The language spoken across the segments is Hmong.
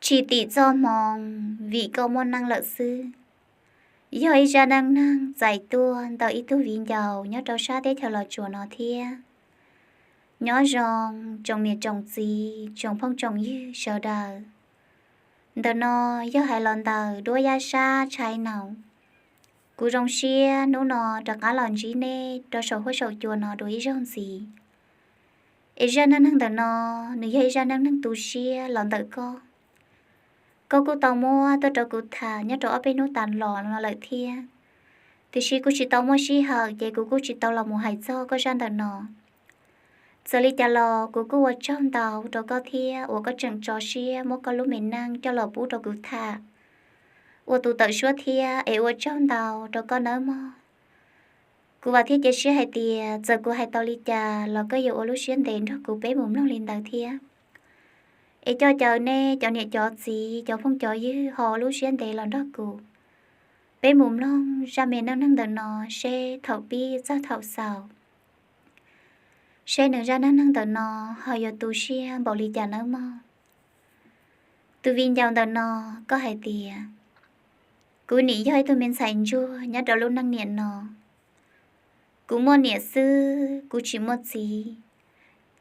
Tsis tim txoj hmoo, vim koj muaj neej lawm xwb. Yog ib zaj neej neeg txais tuaj ntawm ib tug viv ncaus nyob rau sab teb chaws Los Tsuas no thiab. Nyob zoo tsoom niam tsoom txiv, tsoom phooj tsoom ywg sawv daws. Ntawm no yog hais los ntawm duab yaj sab tshai naus. Kuv zoo siab hnub no rov qab los ntsib nej rau saum huab saum cua no dua ib zaug ntxiv. Es zaj neej neeg ntawm no, nws yog ib zaj neej neeg tu siab los ntawm koj. Koj kuj tau muab tuaj rau kuv tham nyob rau ob peb hnub tas los no lawm thiab, tiam sis kuv tsis tau muaj sij hawm ces kuv kuj tsis tau los mus hais txog koj zaj ntawm no. Txawm li cas los kuv kuj ua tsaug ntau rau koj thiab uas koj tseem tso siab muab koj lub me neej coj los pub rau kuv tham ua tus tawm suab thiab, es ua tsaug ntau rau koj nawb mog. Kuv vam thiab cia siab hais tias txawm kuv hais tau li cas los koj yuav ua lub siab ntev nrog kuv peb mus mloog li ntawd thiab. Es coj caw nej cov niam cov txiv, cov phooj cov ywg ho ua lub siab ntev los nrog kuv peb mus mloog zaj me neej neeg ntawm no seb thaum pib txog thaum xaus, seb nws zaj neej neeg ntawm no ho yuav tu siab npaum li cas nawb mog. Tus viv ncaus ntawm no, koj hais tias, kuv nim yog ib tug me ntxhais ntsuag nyob rau lub neej niam no. Kuv muaj niam xwb, kuv tsis muaj txiv.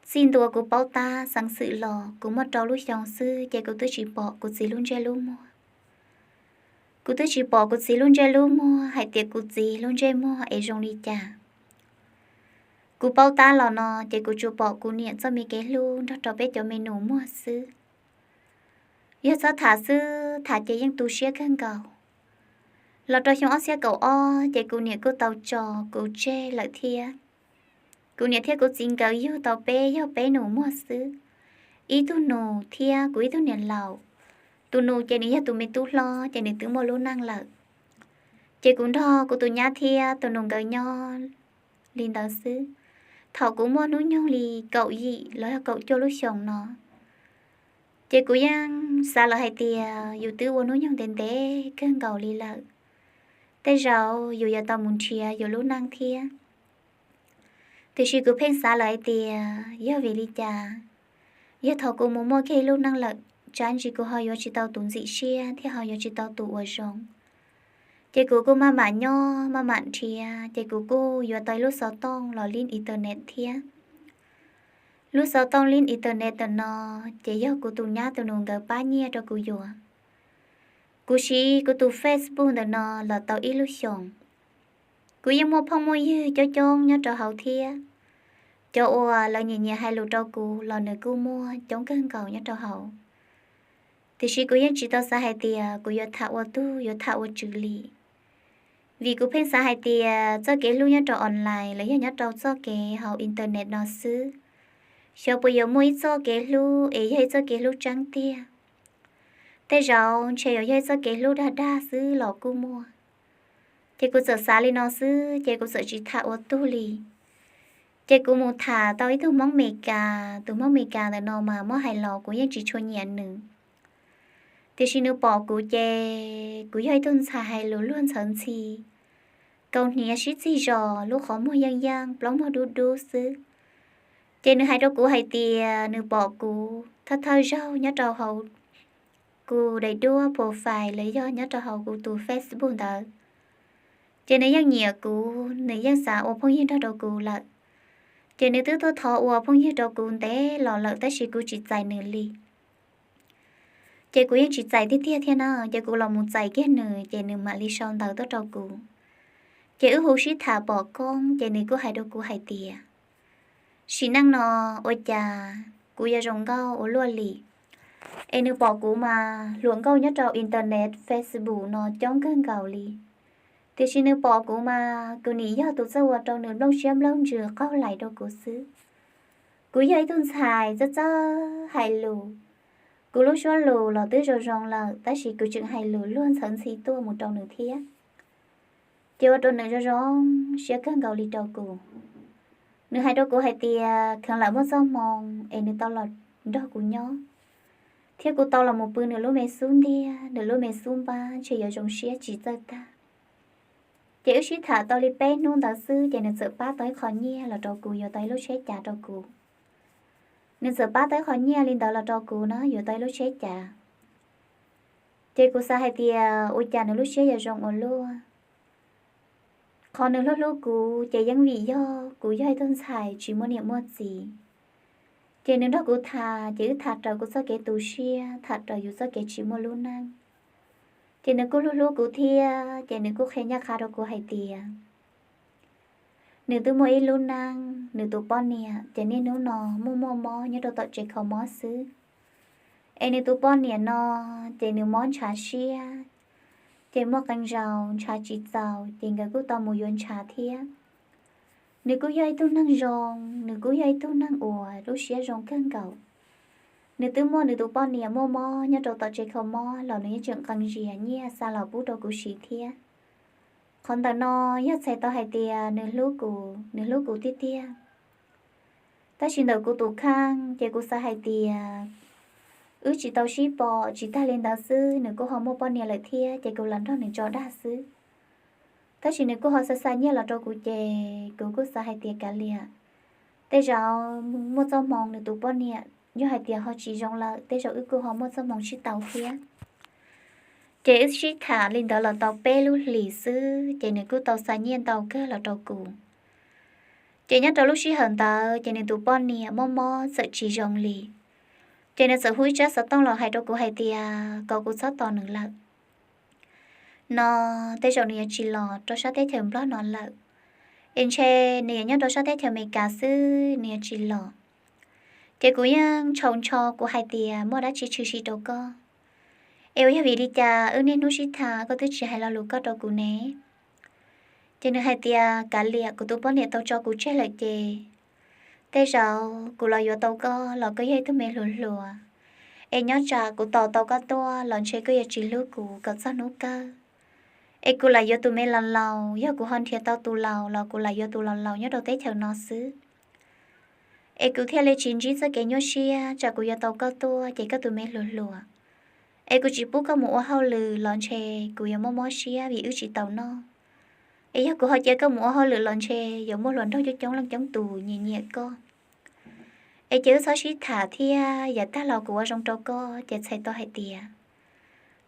Txij ntua kuv paub tab xeev xwm los kuv muaj rau lub xyoo xwb ces kuv twb tsis pom kuv txiv lub ntsej lub muag. Kuv twb tsis pom kuv txiv lub ntsej lub muag hais tias kuv txiv lub ntsej muag es zoo li cas. Kuv paub tab los no ces kuv tsuas pom kuv niam txoj me kev hlub nrog rau peb cov me nus muag xwb. Yog txhob tham xwb, tham ces yeej tu siab kawg nkaus. Los rau xyoo ob txhiab kaum ob ces kuv niam kuj tau tso kuv tseg lawm thiab. Kuv niam thiab kuv txiv nkawd yug tau peb, yog peb nus muag xwb, ib tug nus thiab kuv ib tug niam laus. Tus nus ces nws yog tus me tub hlob ces nws twb muaj lub neej lawm. Ces kuv nrog kuv tus nyab thiab tus nus nkawd nyob li ntawd xwb. Thaum kuv muaj hnub nyoog li kaum yim los yog kaum cuaj lub xyoos no, ces kuv yeej xav lawm hais tias yus twb ua hnub nyoog ntev ntev kawg nkaus li lawm, tej zaum yus yuav tau mus nrhiav yus lub neej thiab. Tiam sis kuv pheej xav lawm hais tias yog vim li cas, yog thaum kuv mus muaj kiag ib lub neej lawm, tsam ntsis kuv ho yuav tsis tau tus ntxim siab thiab ho yuav tsis tau tus uas zoo. Ces kuv kuj maj mam nyob maj mam nrhiav, ces kuv kuj yuav tau ib lub xov tooj los lib internet thiab. Lub xov tooj lib internet ntawm no ces yog kuv tus nyab tus nus nkawd pab nyiaj rau kuv yuav. Kuv siv kuv tus Facebook ntawm no los tau ib lub xyoos. Kuv yeej muaj phooj muaj ywg coob coob nyob rau hauv thiab. Cov uas lawv nyiam nyiam hais lus rau kuv los nws kuj muaj coob kawg nkaus nyob rau hauv. Tiam sis kuv yeej tsis tau xav hais tias kuv yuav tham ua tug yuav tham ua tswv li. Vim kuv pheej xav hais tias txoj kev hlub nyob rau online los yog nyob rau txoj kev hauv internet no xwb, xyov puas yuav muaj ib txoj kev hlub es yog ib txoj kev hlub tseeb tiag. Tej zaum ntshe yuav yog ib txoj kev hlub dag dag xwb los kuj muaj. Ces kuv txawm xav li no xwb ces kuv txawm tsis tham ua tug li. Ces kuv mus tham tau ib tug Hmoob Meskas, tus Hmoob Meskas ntawm no mas muab hais los kuv yeej tsis tshua nyiam nws. Tiam sis nws pom kuv ces kuv yog ib tug ntxhais hais lus luag ntxhawv ntxhi, kaus hniav sib txig zos, lub qhov muag yeej yeej, plaub muag dub dub xwb. Ces nws hais rau kuv hais tias nws pom kuv thawj thawj zaug nyob rau hauv kuv daim duab profile los yog nyob rau hauv kuv tus Facebook ntawd. Ces nws yeej nyiam kuv, nws yeej xav ua phooj ywg nrog rau kuv lawm. Ces nws twb tuaj thov ua phooj ywg rau kuv ntev los lawm tab sis kuv tsis txais nws li. Ces kuv yeej tsis txais tiag tiag thiab na, ces kuv los mus txais kiag nws ces nws mam li sau ntawv tuaj rau kuv. Ces wb hu sib tham pom koob ces nws kuj hais rau kuv hais tias, sim neej no ua cas kuv yuav zoo nkauj ua luaj li. Es nws pom kuv mas hluas nkauj nyob rau internet Facebook no coob kawg nkaus li. Tiam sis nws pom kuv mas kuv nim yog tus txawj ua rau nws nplooj siab nplooj ntsws qaug lais rau kuv xwb. Kuv yog ib tug ntxhais txawj txawj hais lus, kuv lub suab lus los twb zoo zoo lawm tab sis kuv tseem hais lus luag ntxhawv ntxhi tuaj mus rau nws thiab. Ces ua rau nws zoo zoo siab kawg nkaus li rau kuv. Nws hais rau kuv hais tias kheev lawm muaj txoj hmoo es nws tau los nrog kuv nyob, thiab kuv tau los mus pw nws lub me xub ntiag, nws lub me xub npab ntshe yuav zoo siab tsis txawj tag. Ces wb sib tham tau li peb hnub ntawd xwb ces nws txawm pab tau ib qho nyiaj los rau kuv, yuav tau ib lub tsheb cav rau kuv. Nws txawm pab tau ib qho nyiaj li ntawd los rau kuv na, yuav tau ib lub tsheb cav. Ces kuv xav hais tias ua cas nws lub siab yuav zoo ua luaj. Qhov nws hlub hlub kuv ces yeej vim yog kuv yog ib tug ntxhais tsis muaj niam muaj txiv. Ces nws nrog kuv tham ces wb tham raws kuv txoj kev tu siab, tham raws yus txoj kev tsis muaj lub neej. Ces nws kuj hlub hlub kuv thiab ces nws kuj qhia ncaj qha rau kuv hais tias nws twb muaj ib lub neej, nws tus poj niam ces niaj hnub no muaj muaj mob nyob rau tom tsev kho mob xwb. Es nws tus poj niam no ces nws mob ntshav siab, ces muaj qee zaus ntshav tsis txaus ces nkawd kuj tau mus yuav ntshav thiab. Nws kuj yog ib tug neeg zoo, nws kuj yog ib tug neeg uas lub siab zoo kawg nkaus. Nws twb muaj nws tus poj niam muaj mob nyob rau tom tsev kho mob los nws yeej tseem qee zias nyiaj xa los pub rau kuv siv thiab. Qhov ntawm no yog txhais tau hais tias nws hlub kuv, nws hlub kuv tiag tiag. Tab sis ntawm kuv tus kheej ces kuv xav hais tias wb tsis tau sib pom, tsis tag li ntawd xwb nws kuj ho muaj poj niam lawm thiab ces kuv los nrog nws tso dag xwb. Tab sis nws kuj ho xa xa nyiaj los rau kuv ces kuv kuj xav hais tias kav liam, tej zaum muaj txoj hmoo nws tus poj niam yog hais tias ho tsis zoo lawm tej zaum wb kuj ho muaj txoj hmoo sib tau thiab. Ces wb sib tham li ntawd los tau peb lub hlis xwb ces nws kuj tau xa nyiaj ntau kawg los rau kuv. Ces nyob rau lub sij hawm ntawd ces nws tus poj niam mob mob txawm tsis zoo li. Ces nws txawm hu ib tsab xov tooj los hais rau kuv hais tias kom kuv txhob tos nws lawm no, tej zaum nws yuav tsis los rau sab teb chaws Nplog no lawm, es ntshe nws yuav nyob rau sab teb chaws Amelikas xwb, nws yuav tsis los. Ces kuv yeej tshau ntsho kuv hais tias muaj dab tsi tshwm sim rau koj, es uas yog vim li cas wb niaj hnub sib tham koj twb tsis hais lo lus koj rau kuv ne? Ces nws hais tias kav liam, kuv tus poj niam tau tso kuv tseg lawm ces tej zaum kuv los yuav tau koj los koj yog ib tug me hluas hluas, es nyob tsam kuv tos tau koj tuaj los ntshe koj yuav tsis hlub kuv kom txog hnub kawg. Es kuv lam yuav tus me laus laus, yog kuv ho nrhiav tau tus laus los kuv lam yuav tus laus laus nyob rau teb chaws no xwb. Es kuv thiaj li tsis ntsib txoj kev nyuaj siab, tsam kuv yuav tau koj tuaj ces koj tus me hluas hluas, es kuv tsis pub koj mus ua hauj lwm los ntshe kuv yuav mob mob siab vim wb tsis tau noj. Es yog kuv ho cia koj mus ua hauj lwm los ntshe yuav muaj hluas nraug coob coob leej coob tus nyiam nyiam koj. Es ces wb txhob sib tham thiab, yav tag los kuv ua zoo rau koj ces txhais tau hais tias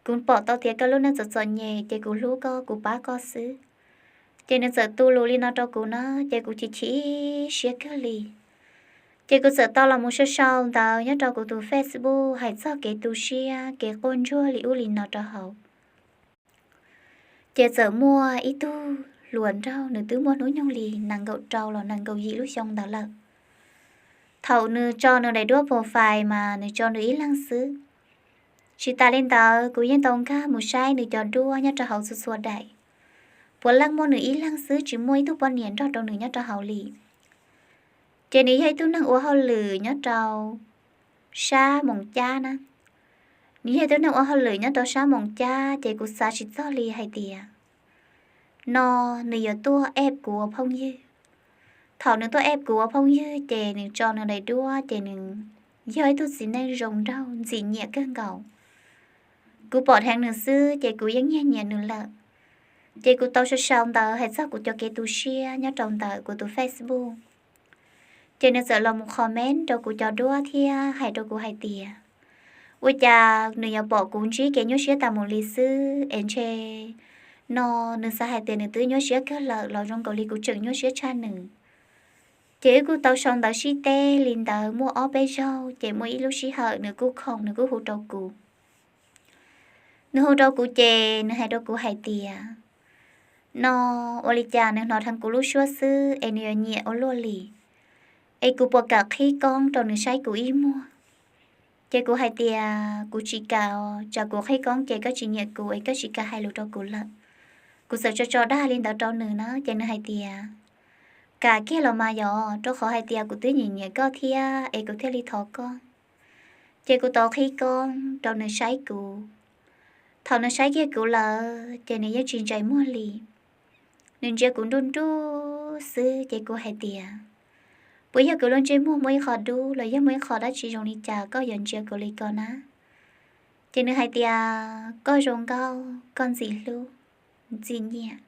kuv pom tau tias koj lub neej txom txom nyem ces kuv hlub koj, kuv pab koj xwb. Ces nws txawm tu lus li no rau kuv na, ces kuv chim chim siab kawg li. Ces kuv txawm tau los mus sau sau ntawv nyob rau kuv tus Facebook hais txog kev tu siab, kev quaj ntsuag li ub li no rau hauv. Ces txawm muaj ib tug hluas nraug, nws twb muaj hnub nyoog li nees nkaum rau los nees nkaum yim lub xyoo ntawd lawm. Thaum nws tso nws daim duab profile mas nws tso nws ib leeg xwb. Tsis tas li ntawd kuv yeej tau nkag mus saib nws cov duab nyob rau hauv txhua txhua daim, puav leej muaj nws ib leeg xwb, tsis muaj ib tug poj niam nrog rau nws nyob rau hauv li. Ces nws yog ib tug neeg ua hauj lwm nyob rau sab Moos Cab na. Nws yog ib tug neeg ua hauj lwm nyob rau sab Moos Cab ces kuv xav tsis txog li hais tias no nws yuav tuaj eb kuv ua phooj ywg. Thaum nws tuaj eb kuv ua phooj ywg ces nws tso nws daim duab ces nws yog ib tug txiv neej zoo nraug ntxim nyiam kawg nkaus. Kuv pom dheev nws xwb ces kuv yeej nyiag nyiam nws lawm. Ces kuv tau sau sau ntawv hais txog kuv cov kev tu siab nyob rau ntawm kuv tus Facebook. Ces nws txawm los mus comment rau kuv cov duab thiab hais rau kuv hais tias ua cas nws yuav pom kuv ntsib kev nyuaj siab tas mus li xwb es ntshe no nws xav hais tias nws twb nyuaj siab kawg lawm los zoo nkaus li kuv tseem nyuaj siab tshaj nws. Ces wb kuj tau sau ntawv sib teb li ntawd muaj ob peb zaug ces muaj ib lub sij hawm nws kuj khoom nws kuj hu rau kuv. Nws hu rau kuv ces nws hais rau kuv hais tias no ua li cas nws hnov dheev kuv lub suab xwb es nws yuav nyiam ua luaj li, es kuv puas kam qhib koob rau nws saib kuv ib muag. Ces kuv hais tias kuv tsis kam, tsam kuv qhib koob ces koj tsis nyiam kuv es koj tsis kam hais lus rau kuv lawm. Kuv txawm tso tso dag li ntawd rau nws na ces nws hais tias kam kiag los mas yog, rau qhov hais tias kuv twb nyiam nyiam koj thiab es kuv thiaj li thov koj. Ces kuv tau qhib koob rau nws saib kuv. Thaum nws saib kiag kuv lawm ces nws yeej tsis ntsais muag li. Nws ntsia kuv nruj nruj xwb ces kuv hais tias puas yog kuv lub ntsej muag muaj ib qho dub los yog muaj ib qho dab tsi zoo li cas koj yuav ntsia kuv li ko na? Ces nws hais tias koj zoo nkauj, koj ntxim hlub, ntxim nyiam.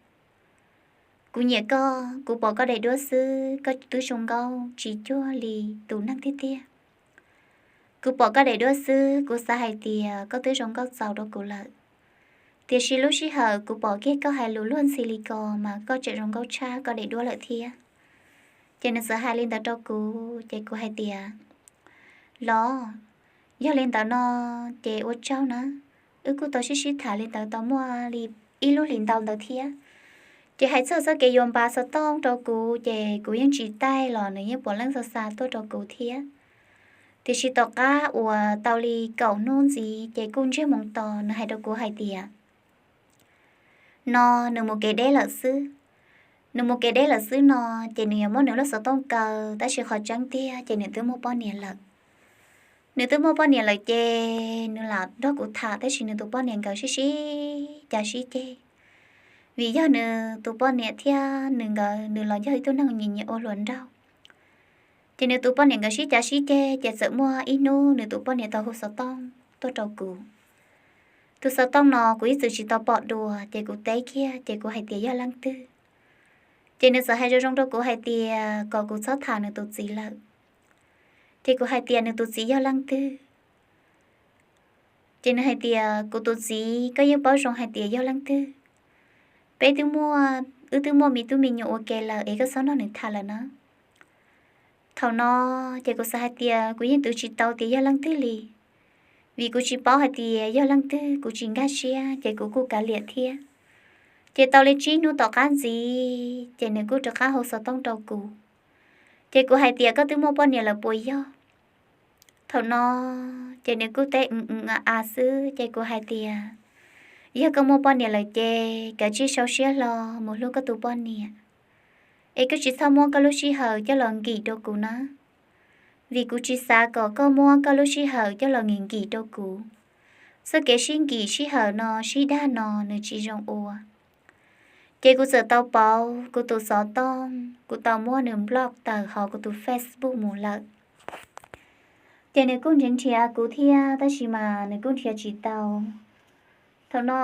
Kuv nyiam koj, kuv pom koj daim duab xwb koj twb zoo nkauj tsis cuag li tus neeg tiag tiag. Kuv pom koj daim duab xwb kuv xav hais tias koj twb zoo nkauj txaus rau kuv lawm. Tiam sis lub sij hawm kuv pom kiag koj hais lus luag ntxhi li ko mas koj tseem zoo nkauj tshaj koj daim duab lawm thiab. Ces nws txawm hais li ntawd rau kuv ces kuv hais tias, los, yog li ntawd no ces ua tsaug na, wb kuj tau sib sib tham li ntawd tau muaj li ib lub hlis ntau ntawd thiab. Ces hais txog txoj kev yuav npav xov tooj rau kuv ces kuv yeej tsis taij los nws yeej puav leej xa xa tuaj rau kuv thiab. Tiam sis tom qab uas tau li kaum hnub ntxiv ces kuj ntsiag moo to nws hais rau kuv hais tias, no nws mus kev deb lawm xwb. Nws mus kev deb lawm xwb no ces nws yuav muab nws lub xov tooj kaw, tab sis qhov tseeb tiag ces nws twb muaj poj niam lawm. Nws twb muaj poj niam lawm ces nws lam nrog kuv tham tab sis nws tus poj niam nkawd sib sib cav sib ceg. Vim yog nws tus poj niam thiab nws nkawd nws los yog ib tug neeg nyiam nyiam ua hluas nraug. Ces nws tus poj niam nkawd sib cav sib ceg ces txawm muaj ib hnub nws tus poj niam tau hu xov tooj tuaj rau kuv. Tus xov tooj no kuv ib txwm tsis tau pom dua ces kuv teb kiag ces kuv hais tias yog leej twg. Ces nws txawm hais zoo zoo rau kuv hais tias kom kuv txhob tham nws tus txiv lawm. Ces kuv hais tias nws tus txiv yog leej twg. Ces nws hais tias kuv tus txiv koj yeej paub zoo hais tias yog leej twg. Peb twb muaj, wb twb muaj me tub me nyuam ua ke lawm es koj txhob nrog nws tham lawm na. Thaum no ces kuv xav hais tias kuv yeej twv tsis tau tias yog leej twg li, vim kuv tsis paub hais tias yog leej twg, kuv tsis nkag siab ces kuv kuj kav liam thiab. Ces tau li tsib hnub tom qab ntxiv ces nws kuj rov qab hu xov tooj rau kuv. Ces kuv hais tias koj twb muaj poj niam lawm puas yog? Thaum no ces nws kuj teb a a xwb ces kuv hais tias yog koj muaj poj niam lawm ces kav tsij sau siab hlo mus hlub koj tus poj niam, es koj tsis txhob muab koj lub sij hawm coj los nkim rau kuv na, vim kuv tsis xav kom koj muab koj lub sij hawm coj los nkim nkim rau kuv. Txoj kev sib nkim sij hawm no sib dag no nws tsis zoo ua. Ces kuv txawm tau pauv kuv tus xov tooj, kuv tau muab nws block tawm hauv kuv tus Facebook mus lawm. Ces nws kuj nrhiav nrhiav kuv thiab tab sis mas nws kuj nrhiav tsis tau. Thaum no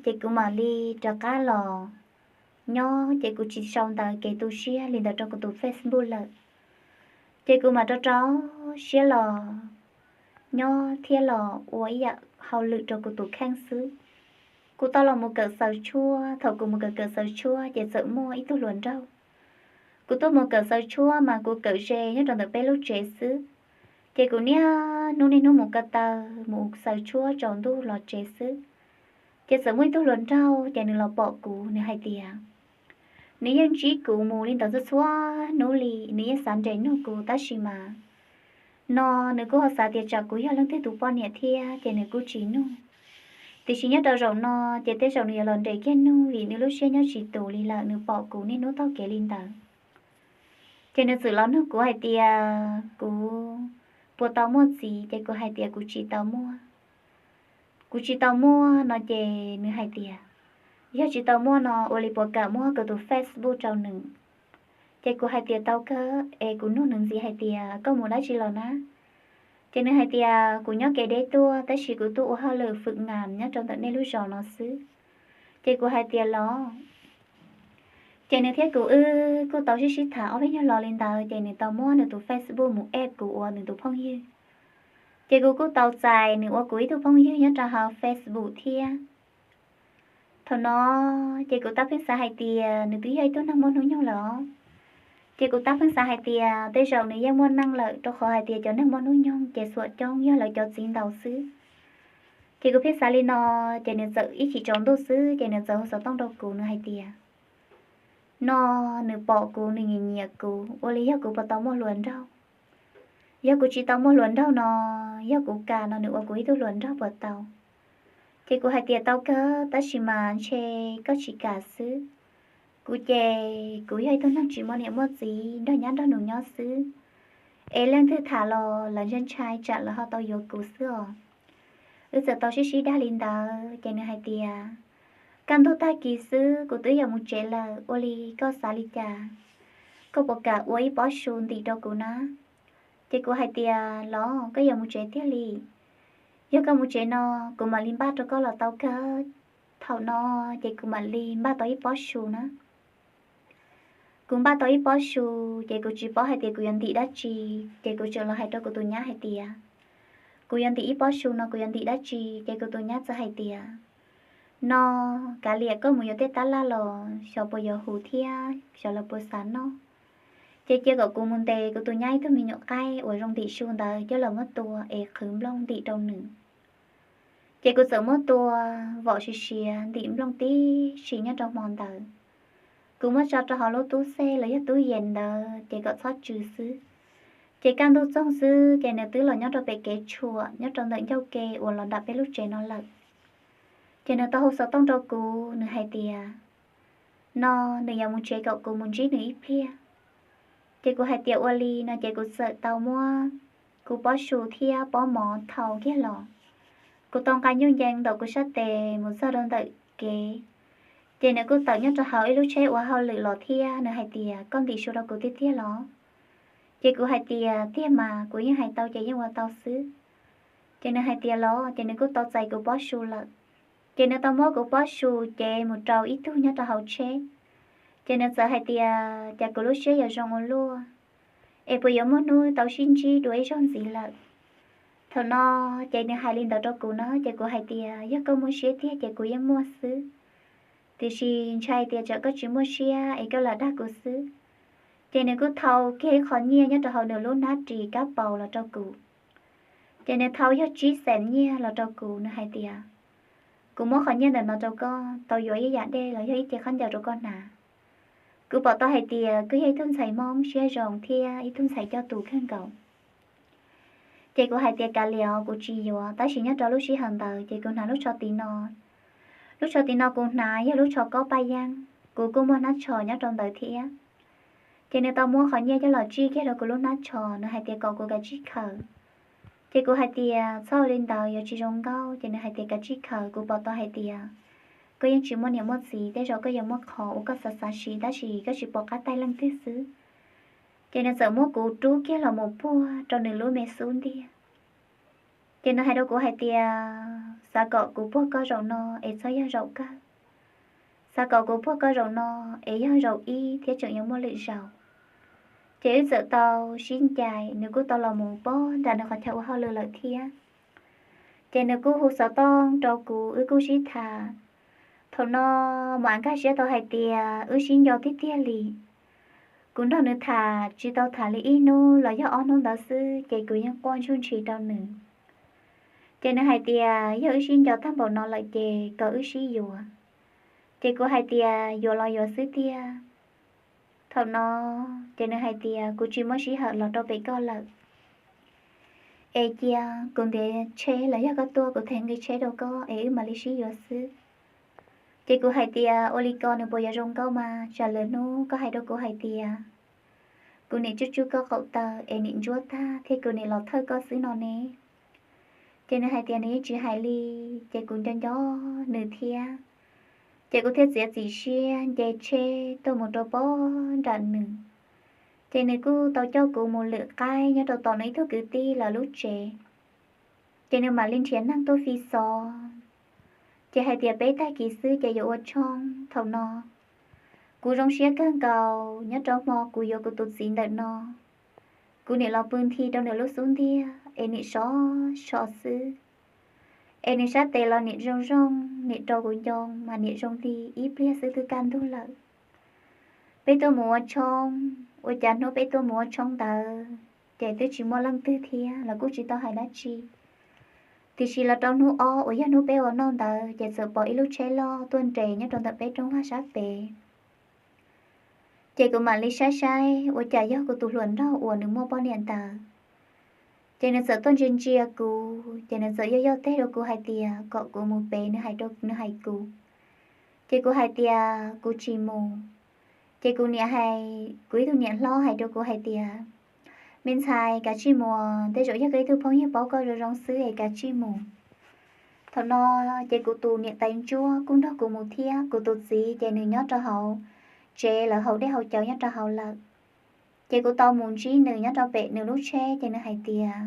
ces kuv mam li rov qab los nyob ces kuv tsis sau ntawv kev tu siab li ntawd rau kuv tus Facebook lawm. Ces kuv mam rau rau siab los nyob thiab los ua ib yam hauj lwm rau kuv tus kheej xwb. Kuv tau los mus kawm xaws tshuab, thaum kuv mus kawm kawm xaws tshuab ces txawm muaj ib tug hluas nraug. Kuv tuaj mus kawm xaws tshuab mas kuv kawm ze nyob rau ntawm peb lub tsev xwb. Ces kuv niaj hnub niaj hnub mus ko taw mus xaws tshuab tsaus ntuj los tsev xwb. Ces txawm muaj ib tug hluas nraug ces nws los pom kuv, nws hais tias nws yeej ntsib kuv mus li ntawd txhua txhua hnub li, nws yeej xav nres nug kuv tab sis mas no nws kuj ho xav tias tsam kuv yog leej twg tus poj niam thiab ces nws kuj tsis nug. Tiam sis nyob rau zaum no ces tej zaum nws yuav los nres kiag nug vim nws lub siab nyob tsis tus li lawm, nws pom kuv niaj hnub taug kev li ntawd. Ces nws txawm los nug kuv hais tias kuv puas tau muaj txiv ces kuv hais tias kuv tsis tau muaj. Kuv tsis tau muaj no ces nws hais tias yog tsis tau muaj no ua li puas kam muab kuv tus Facebook rau nws. Ces kuv hais tias tau kawg es kuv nug nws ntxiv hais tias koj mus dab tsi los na? Ces nws hais tias kuv nyob kev deb tuaj tab sis kuv tuaj ua hauj lwm fwm nas nyob rau ntawm nej lub zos no xwb. Ces kuv hais tias los. Ces nws thiab kuv wb kuj tau sib sib tham ob peb nyuag lo li ntawd ces nws tau muab nws tus Facebook mus add kuv ua nws tus phooj ywg. Ces kuv kuj tau txais nws ua kuv ib tug phooj ywg nyob rau hauv Facebook thiab. Thaum no ces kuv tab pheej xav hais tias nws twb yog ib tug neeg muaj hnub nyoog lawm os. Ces kuv tab pheej xav hais tias tej zaum nws yeej muaj neej lawm rau qhov hais tias cov neeg muaj hnub nyoog ces xuam coob yog lawv cov txiv ntaus xwb. Ces kuv pheej xav li no, ces nws txawm ib chim tsaus ntuj xwb ces nws txawm hu xov tooj rau kuv, nws hais tias no nws pom kuv, nws nyiam nyiam kuv, ua li yog kuv puas tau muaj hluas nraug. Yog kuv tsis tau muaj hluas nraug no, yog kuv kam no nws ua kuv ib tug hluas nraug puas tau? Ces kuv hais tias tau kawg tab sis mas ntshe koj tsis kam xwb. Kuv ces kuv yog ib tug neeg tsis muaj niam muaj txiv, nrog nyab nrog nus nyob xwb. Es leej twg tham los lawv ntshai ntshai tsam lawv ho tau yuav kuv xwb os. Wb txawm tau sib sib dag li ntawd ces nws hais tias kaj ntug tag kis xwb kuv twb yuav mus tsev lawm, ua li koj xav li cas? Koj puas kam ua ib pob su ntim rau kuv na? Ces kuv hais tias los koj yuav mus tsev tiag li? Yog koj mus tsev no kuv mam li npaj rau koj los tau kawg. Thaum no ces kuv mam li npaj tau ib pob su na. Kuv npaj tau ib pob su, ces kuv tsis paub hais tias kuv yuav ntim dab tsi, ces kuv tseem los hais rau kuv tus nyab hais tias kuv yuav ntim ib pob su no kuv yuav ntim dab tsi, ces kuv tus nyab txawm hais tias no, kav liam koj mus yuav tej tab laj los xyov puas yuav huv thiab xyov lawv puas xav noj. Ces cia kom kuv mus ntes kuv tus nyab ib tug me nyuam qaib uas zoo ntim su ntawd coj los muab tua es qhwv nplooj ntim rau nws. Ces kuv txawm muab tua vom siav siav ntim nplooj tib si nyob rau hmo ntawd. Kuv muab tso rau hauv lub tub xej los yog tub yees ntawd ces kom txhob tsw xwb. Ces kaj ntug txoog xwb ces nws twb los nyob rau pem kev tshuam nyob rau ntawm ncauj ke uas los nram peb lub tsev no lawm. Ces nws tau hu xov tooj rau kuv, nws hais tias no nws yuav mus tsev kom kuv mus ntsib nws ib pliag. Ces kuv hais tias ua li no ces kuv txawm tau muab kuv pob su thiab pob mov thau kiag los. Kuv tau nqa nyuj ncees ntawm kuv sab tes mus txog rau ntawm kev. Ces nws kuj tawm nyob rau hauv ib lub tsheb ua hauj lwm los thiab, nws hais tias koj ntim su rau kuv tiag tiag los? Ces kuv hais tias tiag mas, kuv yeej hais tau ces yeej ua tau xwb. Ces nws hais tias los, ces nws kuj tau txais kuv pob su lawm. Ces nws tau muab kuv pob su cev mus rau ib tug nyob rau hauv tsheb. Ces nws txawm hais tias cas kuv lub siab yuav zoo ua luaj, es puas yuav muaj hnub tau sib ntsib dua ib zaug ntxiv lawm. Thaum no ces nws hais li ntawd rau kuv na, ces kuv hais tias yog koj muaj siab tiag ces kuv yeej muaj xwb, tiam sis ntshai tias tsam koj tsis muaj siab es koj lam dag kuv xwb. Ces nws kuj thau kiag ib qho nyiaj nyob rau hauv nws lub hnab ris kab paus los rau kuv. Ces nws thau yog tsib xees nyiaj los rau kuv, nws hais tias kuv muab qhov nyiaj ntawm no rau koj tau yuav ib yam dej los yog ib ce khaub ncaws rau koj hnav. Kuv pom tau hais tias koj yog ib tug ntxhais Hmoob siab zoo thiab ib tug ntxhais coj tus kawg nkaus. Ces kuv hais tias kav liam, kuv tsis yuav. Tab sis nyob rau lub sij hawm ntawd ces kuv hnav lub tsho tiv no. Lub tsho tiv no kuv hnav yog lub tsho kob paj yeeb, kuv kuj muaj hnab tsho nyob rau ntawd thiab. Ces nws tau muab qhov nyiaj coj los tsij kiag rau kuv lub hnab tsho, nws hais tias kom kuv kav tsij khaws. Ces kuv hais tias txhob ua li ntawd yuav tsis zoo nkauj. Ces nws hais tias kav tsij khaws, kuv pom tau hais tias koj yeej tsis muaj niam muaj txiv, tej zaum koj yuav muaj qhov uas koj xav xav siv tab sis koj tsis pom qab taij leej twg xwb. Ces nws txawm muab kuv rub kiag los mus puag rau nws lub me xub ntiag. Ces nws hais rau kuv hais tias xav kom kuv puag koj zaum no es txhob yog zaum kawg. Xav kom kuv puag koj zaum no es yog zaum ib thiab tseem yuav muaj lwm zaus. Ces wb txawm tau sib ncaim, nws kuj tau los mus pog nram nws qhov chaw ua hauj lwm lawm thiab. Ces nws kuj hu xov tooj rau kuv, wb kuj sib tham. Thaum no mam nkag siab tau hais tias wb sib nco tiag tiag li. Kuv nrog nws tham tsis tau tham li ib hnub los yog ob hnub ntawd xwb ces kuv yeej quaj ntsuj ntshis rau nws. Ces nws hais tias yog wb sib nco tag npaum no lawm ces kom wb sib yuav. Ces kuv hais tias yuav los yuav xwb tiag. Thaum no ces nws hais tias kuv tsis muaj sij hawm los rau pem koj lawm, es cia kuv ntiav tsheb los yog koj tuaj kuv them nqi tsheb rau koj es wb mam li sib yuav xwb. Ces kuv hais tias ua li ko nws puas yuav zoo nkauj mas, tsam lwm hnub koj hais rau kuv hais tias kuv niam tsuj tsuj koj qaum taw es niam ntsuab tag thiab kuv niam los thawj koj xwb no ne. Ces nws hais tias nws yeej tsis hais li, ces kuv nco nco nws thiab. Ces kuv thiaj txiav txim siab nce tsheb tuaj mus rau pog nram nws. Ces nws kuj tau coj kuv mus lwm qaib nyob rau tom nws ib tug kwv tij lawv lub tsev. Ces nws mam li nrhiav neeg tuaj fi xov. Ces hais tias peb tag kis xwb ces yuav ua tshoob. Thaum no kuv zoo siab kawg nkaus, nyob rau hmo kuv yuav kuv tus txiv ntawm no, kuv niam los pw nthi rau nws lub xub ntiag es niam sov so xwb. Es nws sab tes los niam zoo zoo, niam rau kuv ncoo mas niam zoo li ib pliag xwb twb kaj ntug lawm. Peb tuaj mus ua tshoob, ua cas hnub peb tuaj mus ua tshoob ntawd ces twb tsis muaj leej twg thiab los kuj tsis tau hais dab tsi. Tiam sis los rau hnub ob uas yog hnub peb ua noj ntawd ces txawm pom ib lub tsheb loj tuaj nres nyob rau ntawm peb rooj vag sab pem. Ces kuv mam li saib saib ua cas yog kuv tus hluas nraug uas nws muaj poj niam ntawd. Ces nws txawm tuaj ntsia ntsia kuv, ces nws txawm yoj yoj teg rau kuv hais tias kom kuv mus pem nws hais rau, nws hais kuv. Ces kuv hais tias kuv tsis mus. Ces kuv niam hais, kuv ib tug niam hlob hais rau kuv hais tias me ntxhais, kav tsij mus, tej zaum yog koj ib tug phooj ywg paub koj zoo zoo xwb es kav tsij mus. Thaum no ces kuv tus niam tais ntsuab kuj nrog kuv mus thiab, kuv tus txiv ces nws nyob rau hauv tsev lawv haus dej haus cawv nyob rau hauv lawm. Ces kuv tau mus ntsib nws nyob rau pem nws lub tsheb ces nws hais tias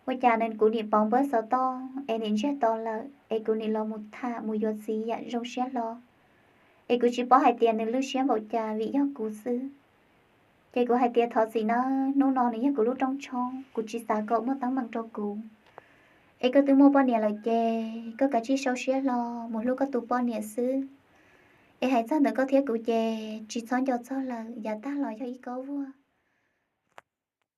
ua cas nws, kuv niam pauv npawb xov tooj es niam ntsiag to lawm es kuv niam los mus tham mus yuav txiv yam zoo siab hlo. Es kuv tsis paub hais tias nws lwj siab npaum cas vim yog kuv xwb. Ces kuv hais tias thov txim nawb, hnub no nws yog kuv lub rooj tshoob, kuv tsis xav kom muaj teeb meem rau kuv. Es koj twb muaj poj niam lawm ces koj kav tsij sau siab hlo mus hlub koj tus poj niam xwb. Es hais txog ntawm koj thiab kuv ces tsis txhob nco txog lawm, yav tag los yog ib kob vuag.